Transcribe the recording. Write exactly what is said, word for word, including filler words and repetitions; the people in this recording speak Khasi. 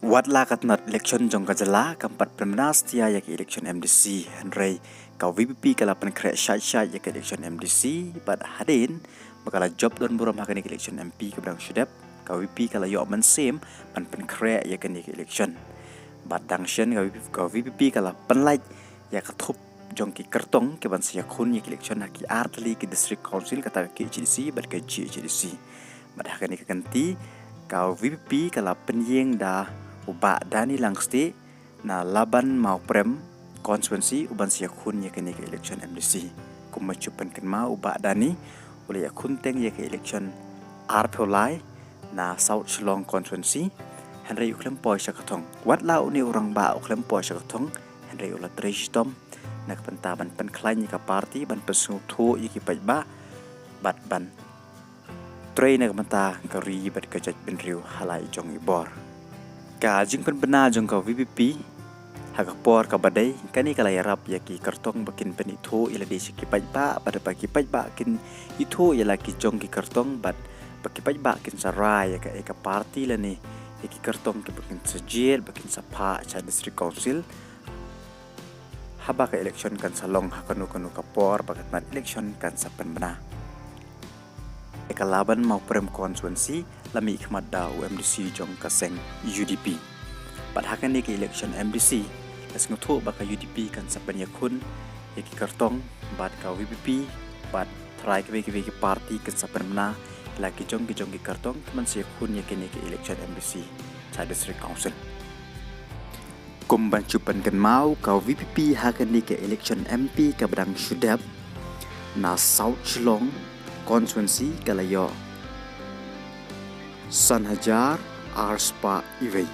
Wat la ka tnat election jong ka jylla kam pat pynbna satia ïa ka election M D C, hynrei ka V P P ka la pynkhreh shait shait ïa ka election M D C, bad hadien ba ka la jop don burom ha kane ka election M P kaba dang shu dep, ka V P P ka la ïoh mynsiem ban pynkhreh ïa kane ka election. Bad dang shen ka V P P, ka V P P ka la pynlait ïa ka thup jong ki kyrtong kiban sa ïakhun ïa ki election ha ki ar tylli ki district council, kata ka K H A D C bad ka G H A D C. Bad ha kane ka kynti ka V P P ka la pynïeng da u Bah Danny Langstieh na Laban Mawprem constituency uban sa ïakhun ïa kane ka election M D C. Kumba shu pynkynmaw, u Bah Danny u la ïakhun teng ïa ka election arphew lai na South Shillong constituency, hynrei u khlem poi sha ka thong. Wat la une u rangbah u khlem poi sha ka thong, hynrei u la trei shitom na ka bynta ban pynkhlaiñ ïa ka party, ban pynsngewthuh ïa ki paidbah, bad ban trei na ka bynta ka ri bad ka jaitbynriew ha la i jong i bor. Ka jingpynbna jong ka V P P ha ka por kaba dei kane ka la ïarap ïa ki kyrtong ba kin pynithuh ïa lade sha ki paidbah, bad ba ki paidbah kin ithuh ïa la ki jong ki kyrtong, bad ba ki paidbah kin sa rai ïa ka, ïa ka party lane ïa ki kyrtong kiba kin sa jied, ba kin sa phah sha district council haba ka election kan sa long ha kano kano ka por ba ka tnat election kan sa pynbna. Ïa ka Laban Mawprem constituency la mihkhmat da u M D C jong ka seng U D P. Bad ha kane ka election M D C la sngewthuh ba ka U D P kan sa pynïakhun ïa ki kyrtong, bad ka V P P bad trai kiwei kiwei ki party kin sa pynbna ïa la ki jong ki jong ki kyrtong kiban sa ïakhun ïa kane ka election M D C sha district council. Kumban shu pynkynmaw, ka V P P ha kane ka election M P kaba dang shu dep na South Shillong constituency ka la ïoh san hajar ar spah iwei.